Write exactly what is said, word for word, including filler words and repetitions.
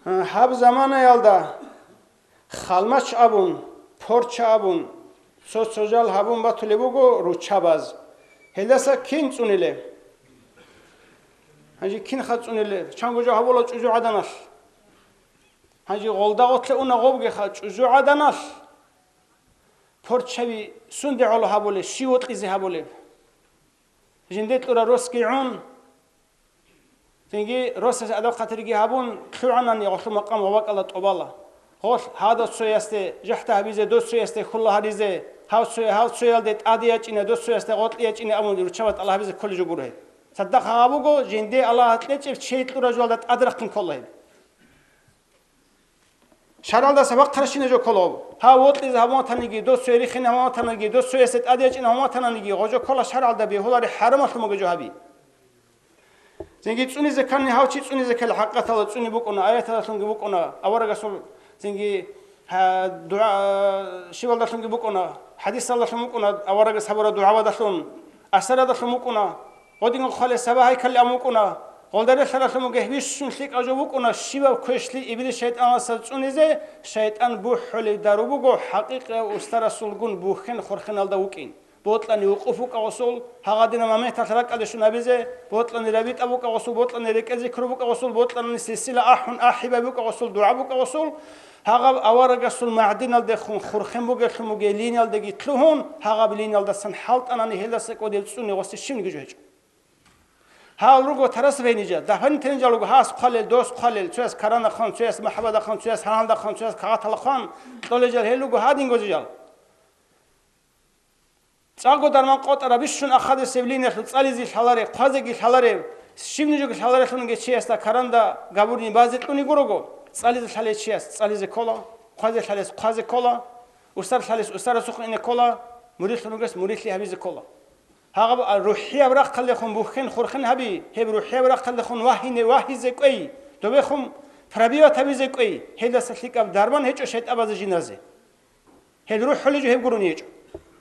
Гьаб заманаялда халмач абун, порча абун, цо-цо жал гьабун батулеб буго руччабаз. Гьелдаса кин цӀунилеб? Гьанже кинха цӀунилеб? Чанго жо гьабула чӀужугӀаданалъ. Гьанже гъолда гъотлъе уна гъобгеха чӀужугӀаданалъ. Порчаби сунде гӀоло гьабулеб, щив вокьизе гьабулеб? Жинде кьура росги гӀун, цинги росас адаб-хатирги гьабун, лъугӀанани гъолъул макъам гъобакӀала тӀобала. Гъолъ гьадав цоясде жахӀда гьабизе, дов цоясде хьула гьаризе, гьав цоя-, гьав цоялде тӀаде ячӀине, дов цоясде гъоркье ячӀине абун руччабаз тӀалаб гьабизе кколей жо гуро гьеб. Цадахъ гьаб буго, жинде Аллагьас кьечӀеб чей кьура жоялда тӀаде рахъин ккола гьеб. ШаргӀалдаса вахъаращина жо ккола гьаб. Гьав вокьизе гьабун ватаниги, дов цоясде рихине гьабун ватаниги, дов цоясде тӀаде ячӀине гьабун ватаниги, гъо жо ккола шаргӀалда бегьуларе хӀарамалъун буго жо гьаби. Цинги цӀунизе ккани гьав чи цӀунизе ккела хӀакъатала цӀуни букӀуна, аяталдалъунги букӀуна, аварагасул цинги, гьа, дугӀа, щивалдалъунги букӀуна, хӀадисалдалъун букӀуна, аварагас гьабураб дугӀабадалъун, асарадалъун букӀуна, гъодинго хъвалес саба гьайкалли абун букӀуна, гъолда релълъаралъун бугеб бищун лъикӀаб жо букӀуна, щибаб квешлъи иблис шайтӀаналдаса цӀунизе, шайтӀан бухӀулеб дару буго, хӀакъикъияв устарасулгун бухьен-хурхеналда вукӀин. Бокьани вукъуф букӀа гъосул, гьагъадинаб моменталъ ракӀалде щун гьабизе, бокьани рабитӀа букӀа гъосул, бокьани рекӀел зикру букӀа гъосул, бокьани силсила ахӀун ахӀибай букӀа гъосул, дугӀа букӀа гъосул, гьагъаб аварагасул магӀдиналдехун хурхен бугелъун бугей линиялдаги лъугьун, гьагъаб линиялдасан хӀалтӀанани гьелдаса кӀудеб цӀуни гъосе щибниги жо гьечӀо. Гьал руго тарас бегьинижал, дополнительный жал руго, гьас хъвалел, дос хъвалел, цояс каранахъан, цояс махӀабадахъан, цояс гьаналдахъан, цояс кагъаталахъан, кьолел жал гьел руго гьадинго жал. ЦӀакъго дарман къотӀараб бищун ахадасеб линиялъул цӀализе лъалареб, хъвазеги лъалареб, щибниги лъаларелъунги чиясда каранда габурни базе кьуни гурого, цӀализе лъалев чияс цӀализе ккола, хъвазе лъалес хъвазе ккола, устар лъалес устарасухъ ине ккола, муридлъун вугес муридлъи гьабизе ккола. Гьаб рухӀияб рахъалдехун бухьен-хурхен гьаби, гьеб рухӀияб рахъалдехун вагьине вагьизе кӀвей, добехун пробивать гьабизе кӀвей, гьелдаса лъикӀаб дарман гьечӀо шайтӀабазе жиндазе. Гьел рухӀулей жо гьеб гурони гьечӀо.